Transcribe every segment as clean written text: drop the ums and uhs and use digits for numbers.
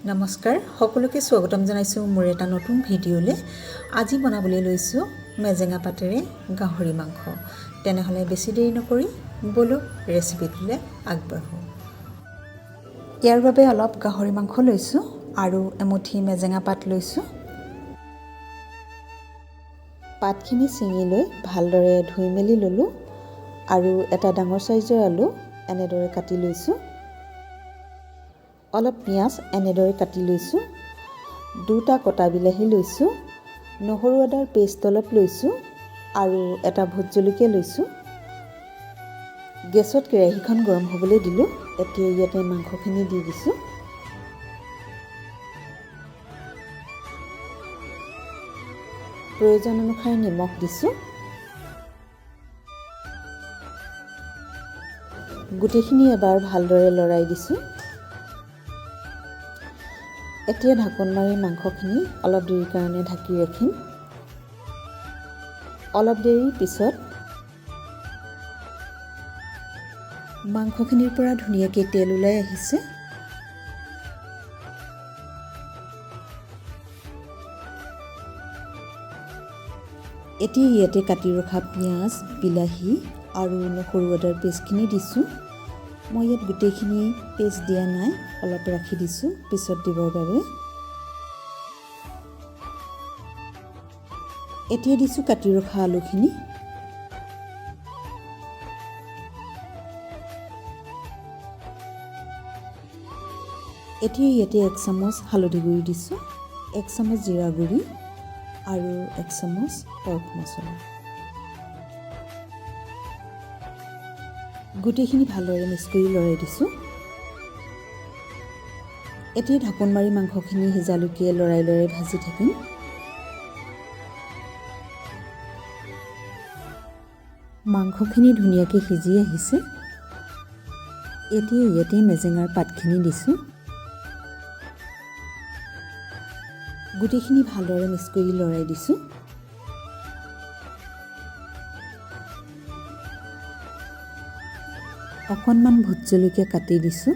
নমস্কাৰ, সকলোকে স্বাগতম জনাইছোঁ মোৰ এটা নতুন ভিডিঅ'লৈ। আজি বনাবলৈ লৈছোঁ মেজেঙা পাতেৰে গাহৰি মাংস। তেনেহ'লে বেছি দেৰি নকৰি ব'লক, ৰেচিপিটোলৈ আগবাঢ়োঁ। ইয়াৰ বাবে অলপ গাহৰি মাংস লৈছোঁ আৰু এমুঠি মেজেঙা পাত লৈছোঁ। পাতখিনি ছিঙি লৈ ভালদৰে ধুই মেলি ল'লোঁ আৰু এটা ডাঙৰ চাইজৰ আলু এনেদৰে কাটি লৈছোঁ। অলপ পিঁয়াজ এনেদৰে কাটি লৈছোঁ। দুটা কটা বিলাহী লৈছোঁ। নহৰু আদাৰ পেষ্ট অলপ লৈছোঁ আৰু এটা ভোট জলকীয়া লৈছোঁ। গেছত কেৰাহীখন গৰম হ'বলৈ দিলোঁ। এতিয়া ইয়াতে মাংসখিনি দি দিছোঁ। প্ৰয়োজন অনুসাৰে নিমখ দিছোঁ। গোটেইখিনি এবাৰ ভালদৰে লৰাই দিছোঁ। এতিয়া ঢাকোন মাৰি মাংসখিনি অলপ দেৰিৰ কাৰণে ঢাকি ৰাখিম। অলপ দেৰিৰ পিছত মাংসখিনিৰ পৰা ধুনীয়াকৈ তেল ওলাই আহিছে। এতিয়া ইয়াতে কাটি ৰখা পিঁয়াজ, বিলাহী আৰু নহৰু আদাৰ পেষ্টখিনি দিছোঁ। মই ইয়াত গোটেইখিনি পেষ্ট দিয়া নাই, অলপ ৰাখি দিছোঁ পিছত দিবৰ বাবে। এতিয়া দিছোঁ কাটি ৰখা আলুখিনি। এতিয়া ইয়াতে 1 চামুচ হালধি গুড়ি দিছোঁ, 1 চামুচ জিৰা গুড়ি আৰু 1 চামুচ পৰ্ক মছলা। গোটেইখিনি ভালদৰে মিক্স কৰি লৰাই দিছোঁ। এতিয়া ঢাকোন মাৰি মাংসখিনি সিজালৈকে লৰাই লৰাই ভাজি থাকিম। মাংসখিনি ধুনীয়াকৈ সিজি আহিছে। এতিয়া ইয়াতে মেজেঙাৰ পাতখিনি দিছোঁ। গোটেইখিনি ভালদৰে মিক্স কৰি লৰাই দিছোঁ। অকণমান ভোট জলকীয়া কাটি দিছোঁ।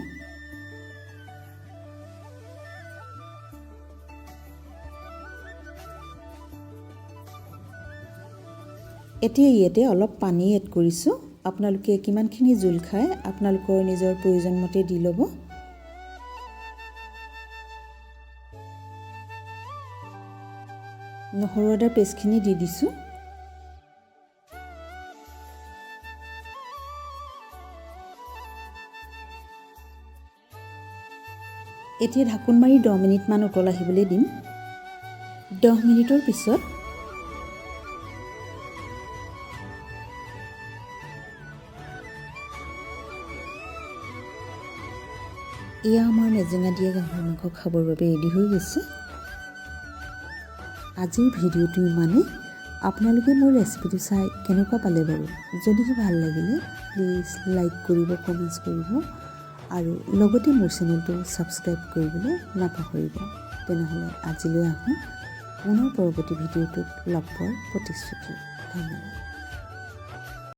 এতিয়া ইয়াতে অলপ পানী এড কৰিছোঁ। আপোনালোকে কিমানখিনি জোল খায়, আপোনালোকৰ নিজৰ প্ৰয়োজন মতে দি ল'ব। নহৰু আদাৰ পেষ্টখিনি দি দিছোঁ। এতিয়া ঢাকোন মাৰি 10 মিনিটমান উতল আহিবলৈ দিম। 10 মিনিটৰ পিছত এয়া আমাৰ মেজেঙা দিয়া গাহৰি মাংস খাবৰ বাবে ৰেডি হৈ গৈছে। আজিৰ ভিডিঅ'টো ইমানেই। আপোনালোকে মোৰ ৰেচিপিটো চাই কেনেকুৱা পালে বাৰু? যদিহে ভাল লাগিলে, প্লিজ লাইক কৰিব, কমেণ্টছ কৰিব আৰু লগতে মোৰ চেনেলটো ছাবস্ক্ৰাইব কৰিবলৈ নাপাহৰিব। তেনেহ'লে আজিলৈ আহোঁ। পুনৰ পৰৱৰ্তী ভিডিঅ'টোত লগ পোৱাৰ প্ৰতিশ্ৰুতি। ধন্যবাদ।